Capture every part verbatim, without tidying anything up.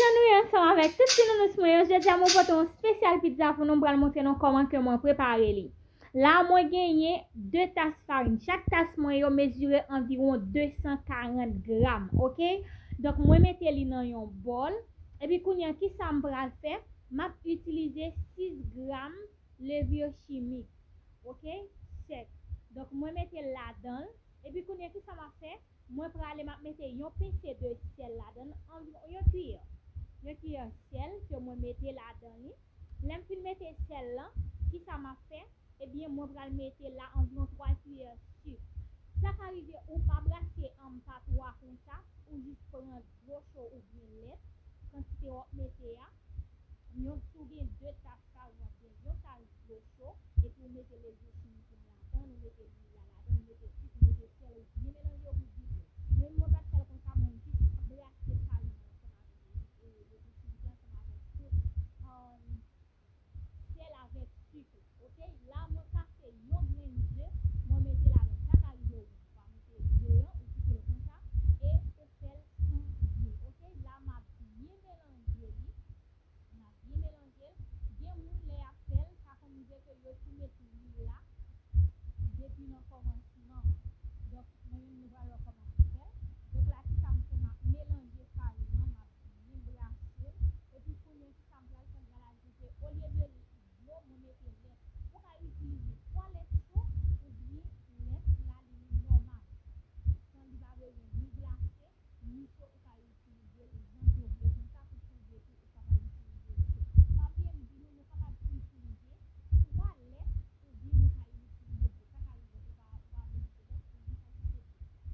Ansanm avèk tout ti nounous mwen yo, jodi a mwen pote yon spesyal pizza pou nou, m pral montre nou kòman ke mwen prepare li. La mwen genyen de tas farin. Chak tas mwen yo mezire anviwon de san karant gram, oke? Donk mwen mete li nan yon bòl. Epi kounye a kisa m pral fè? M ap itilize sis gram levure chimik, oke? Sèk. Donk mwen mete l ladan l. Epi kounye a kisa m ap fè? Mwen prale, m ap mete yon pense de sèl ladan l, anviwon yon kiyè. Yon kiyè sèl ke mwen mete ladan li. Lè m fin mete sèl lan, kisa m ap fè? Ebyen, mwen pral mete la anviwon twa kiyè sik. Sa ka rive ou pa brase ann pa twa konsa, ou jis pran dlo cho oubyen lèt, kantite w ap mete a. Yon, si w gen de tas farin, w ap gen yon tas dlo cho, epi w mete levure chimik lan ladan, ou mete lwil la ladan, ou mete sik, ou mete sèl, ou byen melanje yo pou l byen bon. Men mwen pa t fè l konsa, mwen jis brase farin nan ansanm avèk levure chimik lan, ansanm avèk tout, um, sèl avèk sik la. Oke, la mwen kase yon grenn ze, mwen mete ladan. Sa ka rive ou pa mete ze an, ou kite l konsa, e ou fè l san ze. Oke, la m ap byen melanje li. M ap byen melanje l. Gen moun lè y ap fè l, sa konn rive ke yo tou met lwil la depi nan kòmansman an. Donk, mwen menm nou pral wè kòman m fè l. Donk la, kisa m fè? M ap melanje farin nan, m ap byen brase l. Epi kounye a, kisa m pral fè? M pral ajoute, olye de dlo, mwen mete lèt. Ou ka itilize swa lèt cho oubyen lèt la li menm nòmal. San li pa bezwen ni glase, ni cho, ou ka itilize l jan ke w vle. Konsa tou, si w vle tou, ou kapab itilize l tou. Pa bliye m di nou, nou kapab itilize swa lèt oubyen nou ka itilize dlo. Sa ka rive ou pa, ou pa vle mete lèt, ou jis ajoute dlo.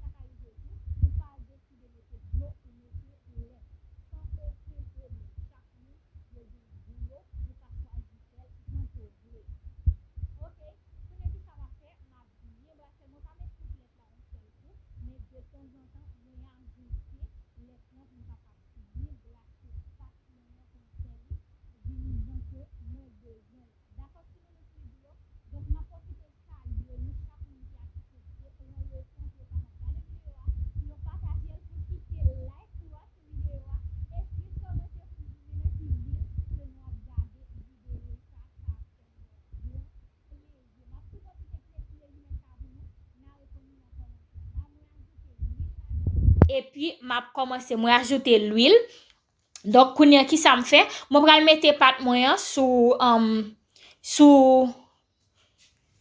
Sa ka rive tou, ou pa deside mete dlo, ou mete lèt. San okenn pwoblèm. Chak moun yo gen gou yo, ou ka chwazi fè l jan ke w vle. Oke, kounye a kisa m ap fè? M ap byen brase l. Mwen pa met tout lèt la yon sèl kou, men detanzantan, mwen ajoute lèt lan pou m kapab byen brase pat mwen an pou m fè li vini jan ke mwen bezwen l. Dakò, ti nounous Lib yo? Donk, m ap pwofite salye nou chak moun ki aksepte pran letan pou yo kapab gade videyo a, pou yo pataje l, pou kite like nou a sou videyo a, epi kòmante pou di men nan ki vil ke nou ap gade videyo sa, sa ap fè nou yon gran plezi. M ap tou pwofite kite ti rezimen sa pou nou, n a reponn nou nan kòmantè. La, mwen ajoute lwil ladan. Epi, m ap kòmanse, mwen ajoute lwil. Donk, kounye a, kisa m fè? Mwen pral mete pat mwen an sou, um, sou,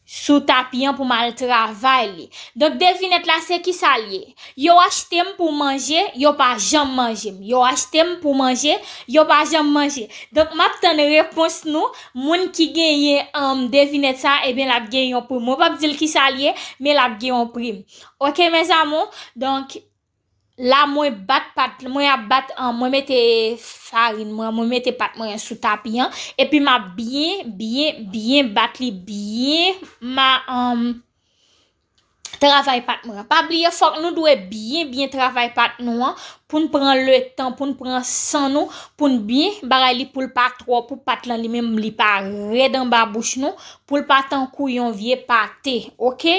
sou tapi an pou m al travay li. Donk, devinèt la, se kisa l ye? Yo achte m pou manje, yo pa janm manje m. Yo achte m pou manje, yo pa janm manje. Donk, m ap tann repons nou. Moun ki genyen, um, devinèt sa, ebyen, l ap gen yon prim. Mwen p ap di l kisa l ye, men l ap gen yon prim. Oke, mes amours? Donk, la, mwen bat pat, mwen ap bat, an, mwen mete farin mwen, mwen mete pat mwen sou tapi an, epi m ap byen, byen, byen bat li, byen ma, an, travay pat mwen an. Pa bliye, fòk nou dwe byen, byen travay pat nou an, pou n pran letan, pou n pran san nou, pou n byen bagay li, pou l pa twò, pou pat lan li menm, li pa rèd anba bouch nou, pou l pa tankou yon vye pate, oke?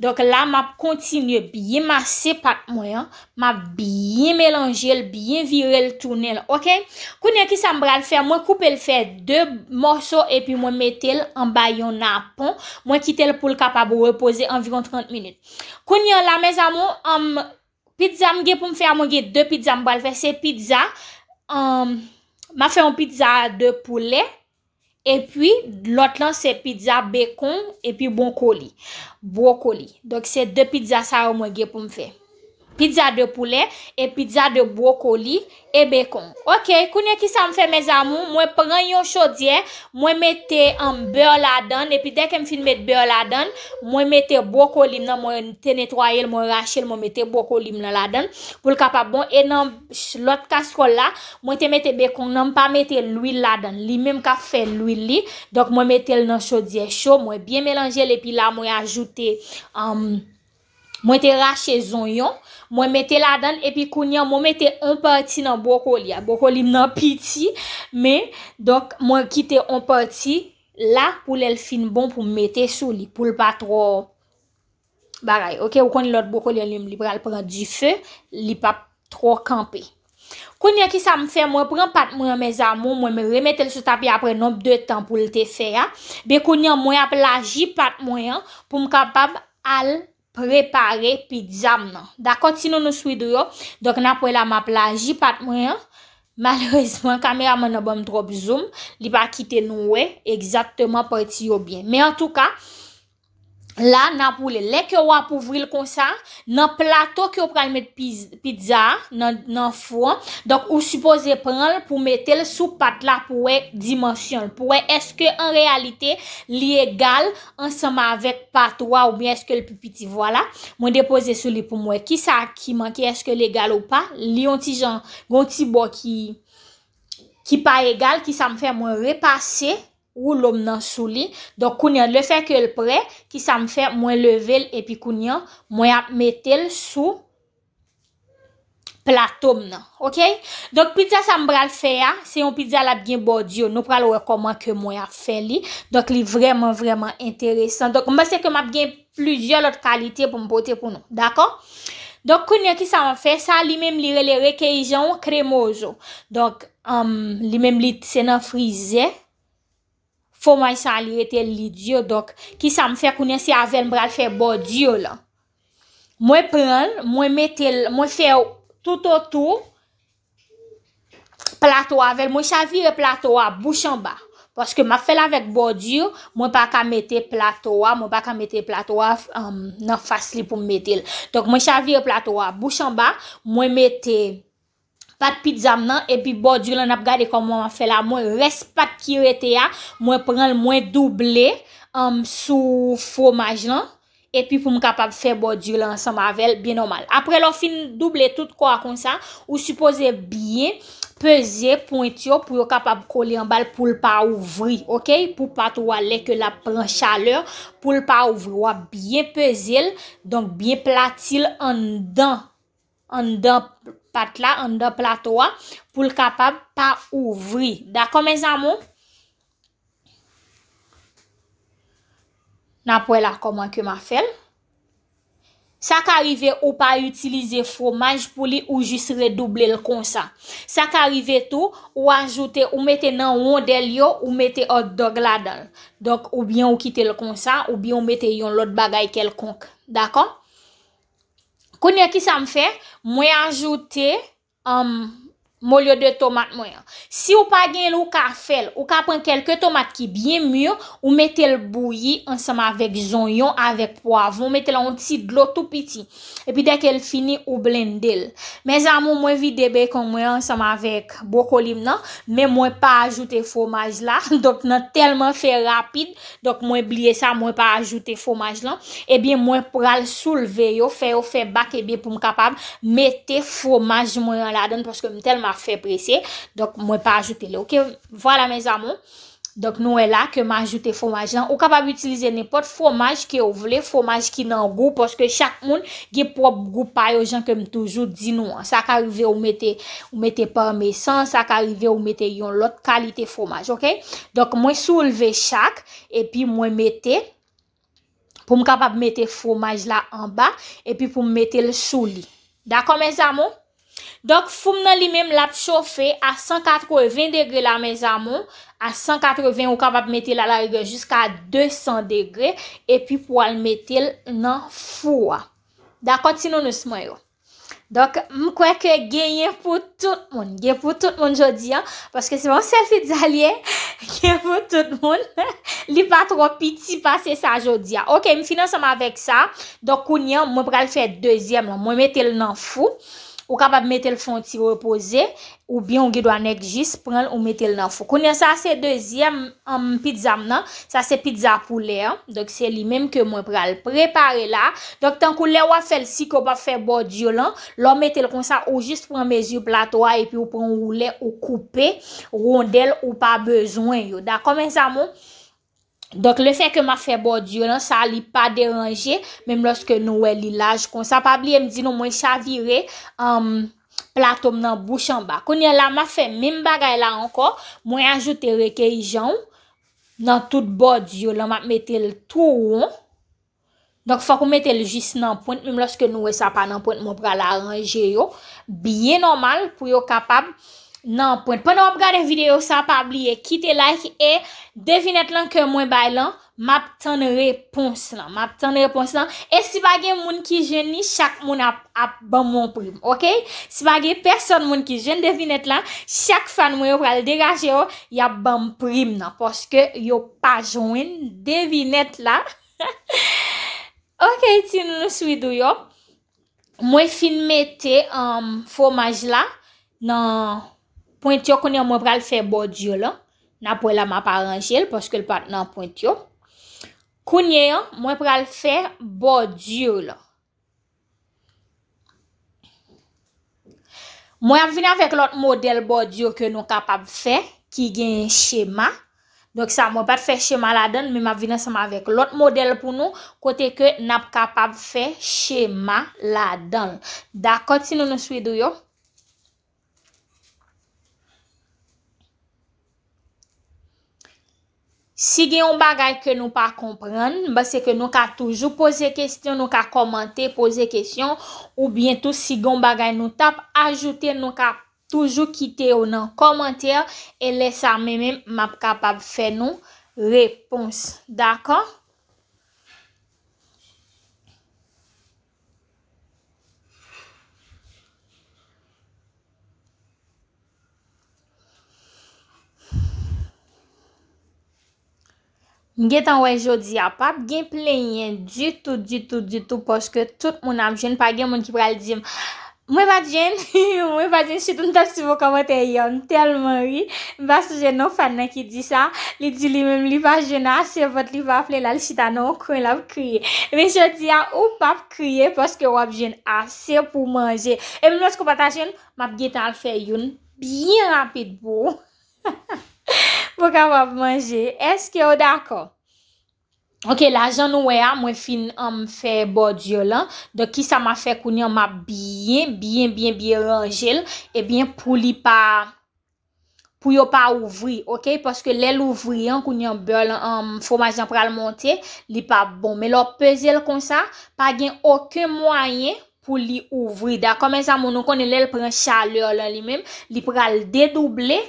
Donk, la, m ap kontinye byen mase pat mwen an, m ap byen melanje l, byen vire l, tounen l, oke? Kounye a, kisa m pral fè? Mwen koupe l fè de mòso, epi mwen mete l anba yon napon. Mwen kite l pou l kapab repoze anviwon trant minit. Kounye a la, mes amours, um, pizza m gen pou m fè a, mwen gen de pizza m pral fè. Se pizza, um, m ap fè yon pizza de poulè. Epi, lòt lan se pizza bekon epi bwokoli. Bwokoli. Donk, se de pizza sa yo mwen gen pou m fè. Pizza de poulè e pizza de bwokoli e bekon. Oke, kounye a kisa m fè, mes amours? Mwen pran yon chodyè, mwen mete, um, bè ladan l, epi dèke m fin met bè ladan l, mwen mete bwokoli m nan, mwen te netwaye l, mwen rache l, mwen mete bwokoli m nan ladan l, pou l kapab bon. E nan ch-, lòt kastwòl la, mwen te mete bekon nan, m pa mete lwil ladan l. Li menm k ap fè lwil li. Donk, mwen mete l nan chodyè cho, mwen byen melanje l, epi la, mwen ajoute, um, mwen te rache zonyon, mwen mete ladan l, epi kounye a, mwen mete on pati nan bwokoli a. Bwokoli m nan piti, men, donk, mwen kite on pati la pou lè l fin bon pou m mete sou li, pou l pa twò bagay. Oke, ou konn lòt bwokoli an li menm, li pral pran dife, li p ap twò kanpe. Kounye a, ki sa m fè? Mwen pran pat mwen an, mes amours, mwen remete l sou tapi apre nonb de tan pou l te fè a. Byen, kounye a, mwen ap laji pat mwen an pou m kapab al prepare pizza m nan. Dakò, ti nounou swidou yo? Donk, n ap wè la, m ap laji pat mwen an. Malerezman, kameramann nan ban m twòp zoom. Li pa kite nou wè egzakteman pati yo byen. Men antouka, la, n ap woule. Lè ke w ap ouvri l konsa, nan plato ke w pral met piz- pizza a, nan, nan fou an, donk, ou sipoze pran l pou mete l sou pat la pou wè dimansyon l, pou wè èske an reyalite li egal ansanm avèk pat ou a oubyen èske l pi piti. Vwala, mwen depoze sou li pou m wè kisa ki manke, èske l egal ou pa. Li yon ti jan, yon ti bò ki, ki pa egal, ki sa m fè, mwen repase woulo m nan sou li. Donk, kounye a, lefètke l prè, ki sa m fè, mwen leve l, epi kounye a, mwen ap mete l sou plato m nan, oke? Donk, pizza sa m pral fè a, se yon pizza l ap gen bòdi yo. Nou pral wè kòman ke mwen ap fè li. Donk, li vrèman, vrèman enteresan. Donk, m panse ke m ap gen plizyè lòt kalite pou m pote pou nou, dakò? Donk, kounye a, ki sa m ap fè? Sa, li menm, li rele rekeyijan ou kremozo. Donk, um, li menm, li, se nan frizè. Fwomaj sa a, li rete li di. Donk, ki sa m fè kounye a? Se avè l m pral fè bòdi yo lan. Mwen pran l, mwen mete l, mwen fè toutotou plato a avè l. Mwen chavire plato a bouch anba. Paske m ap fè l avèk bòdi, mwen pa ka mete plato a, mwen pa ka mete plato a, um, nan fas li pou m mete l. Donk, mwen chavire plato a bouch anba, mwen mete pat pizza m nan, epi bòdi lan, n ap gade kòman m ap fè la. Mwen, rès pat ki rete a, mwen pran l, mwen double, um, sou fwomaj lan, epi pou m kapab fè bòdi lan ansanm avè l byen nòmal. Apre lè w fin double tout kò a konsa, ou sipoze byen peze pwent yo pou yo kapab kole anba l pou l pa ouvri, oke? Pou pat ou a, lè ke l ap pran chalè, pou l pa ouvri. W ap byen peze l, donk byen plati l anndan, anndan pat la, anndan plato a, pou l kapab pa ouvri. Dakò, mes amours? N ap wè la kòman ke m a fè l. Sa ka rive ou pa itilize fwomaj pou li, ou jis redouble l konsa. Sa ka rive tou, ou ajoute, ou mete nan wondèl yo, ou mete hot dog ladan l. Donk, oubyen ou kite l konsa, oubyen ou mete yon lòt bagay kèlkonk. Dakò? Kounye a, ki sa m fè? Mwen ajoute, um, molyo de tomat mwen an. Si w pa gen l, ou ka fè l. Ou ka pran kèlke tomat ki byen mi, ou mete l bouyi ansanm avèk zonyon, avèk pwavwon, ou mete l yon ti dlo tou piti. Epi dèke l fini, ou blende l. Mes amours, mwen vide bekon mwen ansanm avèk bwokoli m nan, men mwen pa ajoute fwomaj la. Donk, nan tèlman fè rapid, donk, mwen bliye sa, mwen pa ajoute fwomaj lan. Ebyen, mwen pral soulve yo, fè yo fè bak, ebyen, pou m kapab mete fwomaj mwen an ladan l, paske m tèlman ap fè prese. Donk, mwen pa ajoute li, oke? Vwala, mes amours. Donk, nou wè la ke m ajoute fwomaj lan. Ou kapab itilize nenpòt fwomaj ke w vle, fwomaj ki nan gou, paske chak moun gen pwòp gou pa yo, jan ke m toujou di nou an. Sa ka rive ou mete, ou mete parmesan, sa ka rive ou mete yon lòt kalite fwomaj, oke? Donk, mwen soulve chak, epi mwen mete, pou m kapab mete fwomaj la anba, epi pou m mete l sou li. Dakò, mes amours? Donk, fou m nan li menm, l ap chofe a san katreven degre la, mes amours. A san katreven, ou kapab mete l alarigè jiska de san degre, epi pou al mete l nan fou a. Dakò, ti nounous mwen yo? Donk, m kwè ke genyen pou tout moun. Gen pou tout moun jodi a, paske se yon sèl pizza li ye, gen pou tout moun. Li pa twò piti pase sa jodi a. Oke, m fin ansanm avèk sa. Donk, kounye a, mwen pral fè dezyèm lan. Mwen mete l nan fou. Ou kapab mete l fè yon ti repoze, oubyen ou gen dwa nèk jis pran l, ou mete l nan fou. Kounye a, sa se dezyèm, um, pizza m nan. Sa se pizza poulè an. Donk, se li menm ke mwen pral prepare la. Donk, tankou lè w ap fè l, si ke w p ap fè bòdi lan, lè w mete l konsa, ou jis pran mezi plato a, epi ou pran woulè, ou koupe wondèl ou pa bezwen yo. Dakò, mes amours? Donk, lefètke m ap fè bòdi lan, sa li pa deranje, menm lòske nou wè li laj konsa. Pa bliye m di nou, mwen chavire, um, plato m nan bouch anba. Kounye a la, m ap fè menm bagay la ankò. Mwen ajoute rekeyijan nan tout bòdi lan, m ap mete l tou won. Donk, fòk ou mete l jis nan pwent, menm lòske nou wè sa pa nan pwent, mwen pral aranje yo byen nòmal pou yo kapab nan pwent. Pandan w ap gade videyo sa, pa bliye kite like e devinèt lan ke mwen bay lan, m ap tann repons lan. M ap tann repons lan. E si pa gen moun ki jwenn li, chak moun ap, ap ban m yon prim, oke? Si pa gen pèsòn moun ki jwenn devinèt la, chak fan mwen yo pral degaje yo, y ap ban m prim nan, paske yo pa jwenn devinèt la. Ok, ti nounou swidou yo. Mwen fin mete, um, fwomaj la nan pwent yo. Kounye a mwen pral fè bòdi lan. N ap wè la m ap aranje l paske l pa t nan pwent yo. Kounye a, mwen pral fè bòdi lan. Mwen ap vin avèk lòt modèl bòdi ke nou kapab fè, ki gen chema. Donk sa, mwen pa t fè chema ladan l, men m ap vin ansanm avèk lòt modèl pou nou, kote ke n ap kapab fè chema ladan l. Dakò, ti nounou swidou yo? Si gen yon bagay ke nou pa konprann, m panse ke nou ka toujou poze kesyon, nou ka kòmante, poze kesyon, oubyen tou si gen yon bagay nou t ap ajoute, nou ka toujou kite yo nan kòmantè, e lè sa menm, menm, m ap kapab fè nou repons. Dakò? M gentan wè jodi a p ap gen plenyen ditou, ditou, ditou, paske tout moun ap jwenn, pa gen moun ki pral di m, "Mwen pa t jwenn, mwen pa t jwenn," sitou m t ap swiv yon kòmantè yè, m tèlman ri, m pa sonje non fan nan ki di sa, li di li menm li pa jwenn ase vant, li pa vle l al chita nan yon kwen, l ap kriye. Men jodi a, ou p ap kriye paske w ap jwenn ase pou manje. E menm lòske w pa ta jwenn, m ap gentan al fè youn byen rapid pou ou. Pou w kapab manje. Èske w dakò? Ok, la jan nou wè a, mwen fin, um, fè bòdi lan. Donk, kisa m ap fè kounye a? M ap byen, byen, byen, byen ranje l. Ebyen, pou li pa, pou yo pa ouvri, ok? Paske lè l ouvri an, kounye a bè lan, um, fwomaj lan pral monte, li pa bon. Men lè w peze l konsa, pa gen okenn mwayen pou li ouvri. Dakò, mes amours, nou konnen lè l pran chalè lan li menm, li pral dedouble.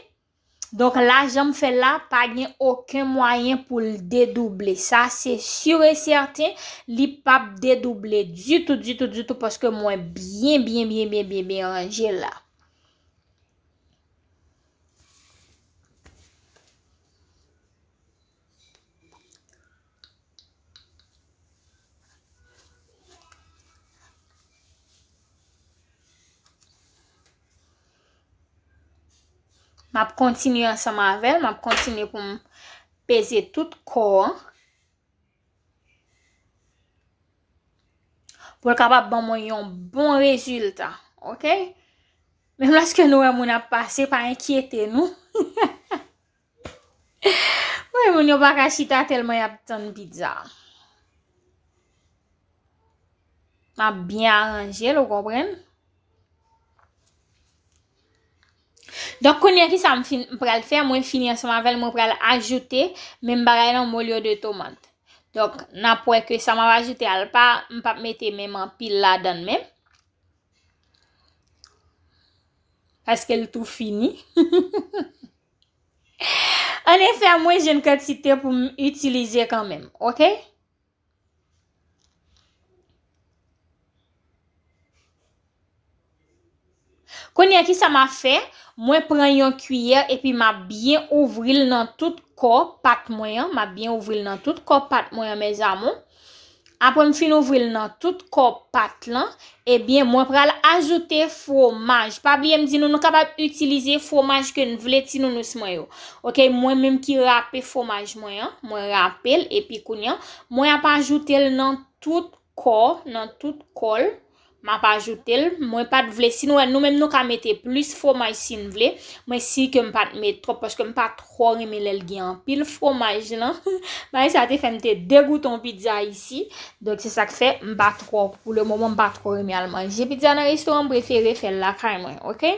Donk, la jan m fè l la, pa gen okenn mwayen pou l dedouble. Sa, se si e sèten, li p ap dedouble ditou, ditou, ditou, paske mwen byen, byen, byen, byen, byen, byen ranje l la. M ap kontinye ansanm avè l, m ap kontinye pou m peze tout kò an. Pou l kapab ban mwen yon bon rezilta, ok? Menm lòske nou wè moun ap pase, pa enkyete nou. Wi, moun yo pa ka chita tèlman y ap tann pizza. M ap byen aranje l, ou konprann? Donk, kounye a, kisa m fin, m pral fè? Mwen fini ansanm avè l, mwen pral ajoute menm bagay lan, molho de tomate. Donk, n ap wè ke sa m ap ajoute a, l pa, m p ap mete menm anpil ladan l menm. Paske l tou fini. Annefè, mwen jwenn kantite pou m itilize kanmenm, ok? Kounye a, kisa m ap fè? Mwen pran yon kiyè epi m ap byen ouvri l nan tout kò pat mwen an. M ap byen ouvri l nan tout kò pat mwen an, mes amours. Apre m fin ouvri l nan tout kò pat lan, ebyen, mwen pral ajoute fwomaj. Pa bliye m di nou, nou kapab itilize fwomaj ke n vle, ti nounous mwen yo. Ok, mwen menm ki rape fwomaj mwen an, mwen rape l, epi kounye a, mwen ap ajoute l nan tout kò, nan tout kò l. M ap ajoute l. Mwen pa t vle, si nou wè, nou menm nou ka mete plis fwomaj si n vle. Mwen si ke m pa t met twòp, paske m pa twò renmen lè l gen anpil fwomaj lan. Bagay sa te fè m te degoute yon pizza isi. Donk, se sa k fè m pa twò, pou le moman, m pa twò renmen al manje pizza nan restoran. M prefere fè l lakay mwen, ok?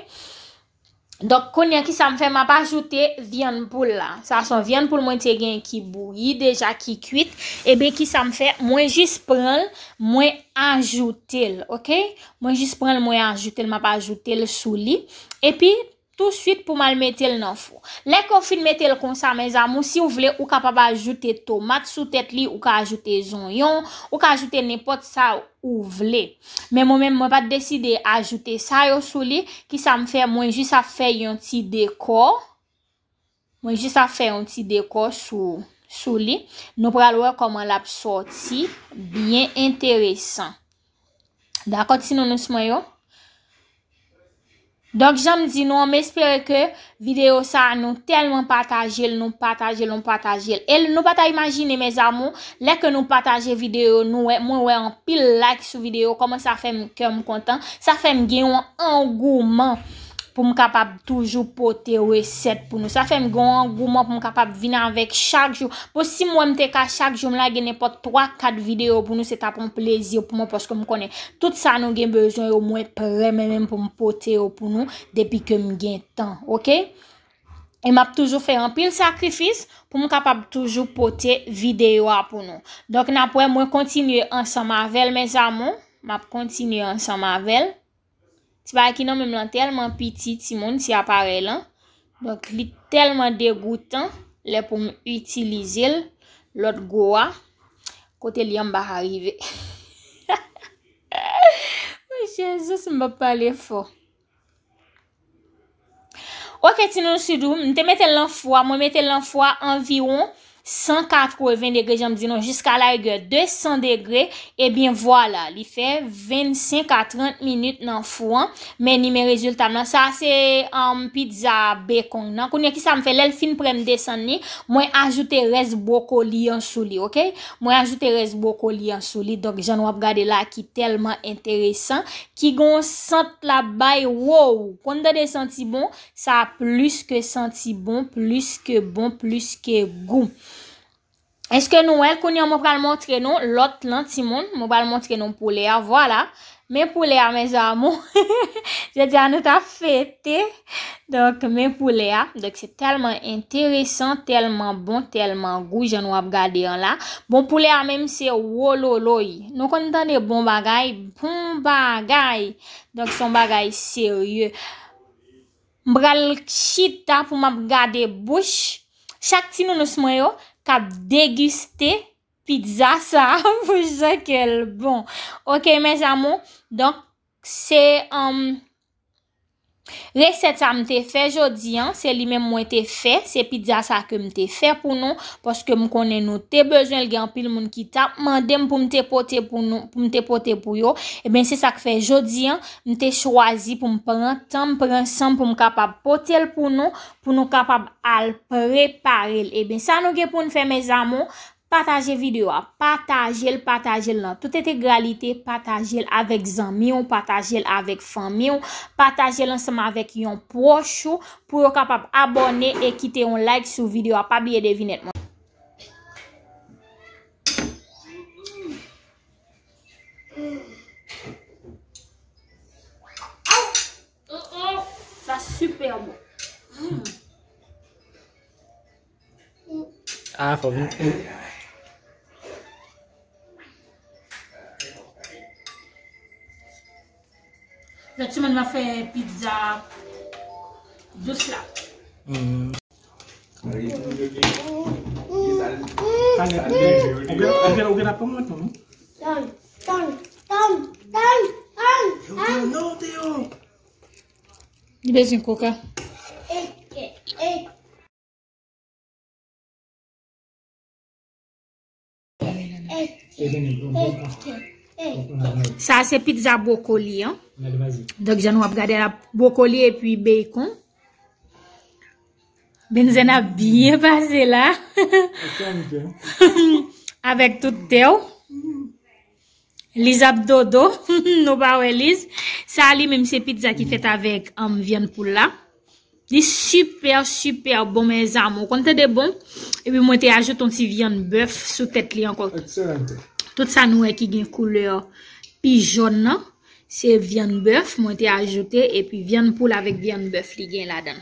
Donk, kounye a, ki sa m fè? M ap ajoute vyann poul la. Sa se yon vyann poul mwen te gen ki bouyi deja, ki kwit. Ebyen, ki sa m fè? Mwen jis pran l, mwen ajoute l, oke? Mwen jis pran l, mwen ajoute l, m ap ajoute l sou li. Epi, touswit pou m al mete l nan fou. Lè ke w fin mete l konsa, mes amours, si w vle, ou kapab ajoute tomat sou tèt li, ou ka ajoute zonyon, ou ka ajoute nenpòt sa ou vle. Men mwen menm, mwen pa t deside ajoute sa yo sou li. Ki sa m fè? Mwen jis ap fè yon ti dekò. Mwen jis ap fè yon ti dekò sou, sou li. Nou pral wè kòman l ap sòti byen enteresan. Dakò, ti nounous mwen yo? Donk, jan m di nou an, m espere ke videyo sa a, nou tèlman pataje l, nou pataje l, nou pataje l. E nou pa ta imajine, mes amours, lè ke nou pataje videyo, nou wè, mwen wè anpil like sou videyo, kòman sa fè m, kè m kontan, sa fè m gen yon angouman pou m kapab toujou pote resèt pou nou. Sa fè m gen yon angouman pou m kapab vin avèk chak jou. Bon, si m wè m te ka chak jou m lage nenpòt twa, kat videyo pou nou, se t ap yon plezi pou mwen, paske m konnen tout sa nou gen bezwen yo, mwen prè menm menm pou m pote yo pou nou depi ke m gen tan, oke? E m ap toujou fè anpil sakrifis pou m kapab toujou pote videyo a pou nou. Donk, n ap wè mwen kontinye ansanm avè l, mes amours. M ap kontinye ansanm avè l. Ti bagay ki nan men m lan tèlman piti, timoun, ti aparèy lan. Donk, li tèlman degoutan lè pou m itilize l, lòt gwo a, kote li an m pa ka rive. Jezi, m p ap pale fò. Oke, ti nounous Doudou, m te mete l nan fou a, mwen mete l nan fou a anviwon san katreven degre, jan m di nou, jiska lagè de san degre. Ebyen, vwala, li fè vennsenk a trant minit nan fou an. Men ni men rezilta m lan. Sa se, um, pizza bacon nan. Kounye a, ki sa m fè? Lè l fin prè, m desann li, mwen ajoute rès bwokoli an sou li, oke? Mwen ajoute rès bwokoli an sou li. Donk, jan nou ap gade la, ki tèlman enteresan, ki gon sant l ap bay, wow! Konn tande santi bon, sa plis ke santi bon, plis ke bon, plis ke gou. Èske nou wè l? Kounye a, mwen pral montre nou lòt lan, timoun. Mwen pral montre nou poulè a. Vwala. Men poulè a, mes amours. Jodi a, nou t ap fete. Donk, men poulè a. Donk, se tèlman enteresan, tèlman bon, tèlman gou, jan nou ap gade an la. Bon, poulè a menm, se wololoy. Nou konn tande bon bagay, bon bagay. Donk, se yon bagay serye. M pral chita pou m ap gade bouch chak ti nounous mwen yo k ap degiste pizza sa a pou jan ke l bon. Oke, mes amours. Donk, se, um, resèt sa a m te fè jodi an, se li menm mwen te fè, se pizza sa a ke m te fè pou nou, paske m konnen nou te bezwen l, gen anpil moun ki t ap mande m pou m te pote pou nou, pou m te pote pou yo. Ebyen, se sa k fè jodi an, m te chwazi pou m pran tan m, pran san m pou m kapab pote l pou nou, pou nou kapab al prepare l. Ebyen, sa nou gen pou n fè, mes amours, pataje videyo a, pataje l, pataje l nan tout entegralite, pataje l avèk zanmi w, pataje l avèk fanmi w, pataje l ansanm avèk yon pwòch ou pou yo kapab abòne e kite yon like sou videyo a. Pa bliye devinèt mwen. Sa sipè bon. Mm. Ah, fò vin. Lòt semèn, m ap fè pizza dous la. Mm. Ou gen, ou gen, ou gen la pòm nan, non? Tann, tann, tann, tann, tann. Yo, Théo, non, Théo. Li bezwen koka. Sa se pizza bwokoli an. Donk, jan nou ap gade la, bwokoli epi bacon. Benzen ap byen pase la. Avèk tout tè w. Liz ap dodo. Nou pa wè Liz. Sa li menm se pizza ki fèt avèk, um, vyann poul la. Li sipè, sipè bon, mes amours. Ou konn tande bon? Epi mwen te ajoute yon ti vyann bèf sou tèt li ankò. Tout sa nou wè ki gen koulè pi jòn nan, Se vyann bèf mwen te ajoute, epi vyann poul avèk vyann bèf li gen ladan.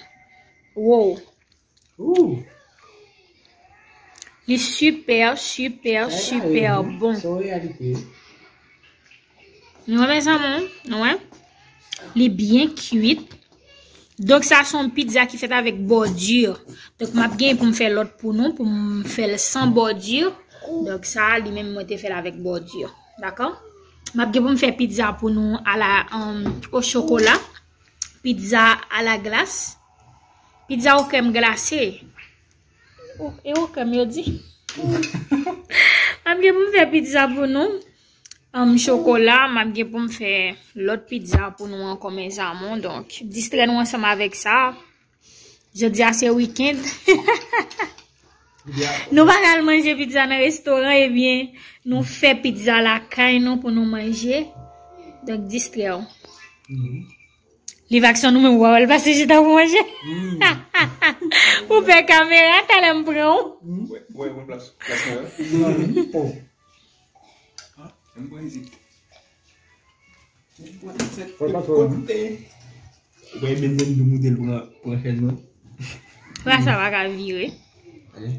Wow. Ooh. Li super, super, super bon. Se yon reyalite. Nou wè, mezanmi, nou wè? Li byen kwit. Donk, sa se yon pizza ki fèt avèk bòdi. Donk, m ap gen pou m fè lòt pou nou, pou m fè l san bòdi. Donk, sa, li menm, mwen te fè l avèk bòdi. Dakò? M ap gen pou m fè pizza pou nou ala, um, o chokola. Pizza a la glas. Pizza o krèm glase. O- E o krèm, yo di? M ap gen pou m fè pizza pou nou. An chokola, m ap gen pou m fè lòt pizza pou nou ankò, mes amours. Donk, distrè nou ansanm avèk sa. Jodi a se weekend. Nou pa al manje pizza nan restoran, ebyen, nou fè pizza lakay nou pou nou manje. Donk, distrè w. Liv aksyon nou menm, w wè l pase chita pou manje. Ou pè kamera, talè m pran w. Wè, wè, wè, plas, plas mwen. Oh. M pran isit. M pran tout sèt Wè, pa tout twò, kote. Ou wè, men mwen, nou moute l pran, pran chèz mwen. La, sa pa ka vire. Eh,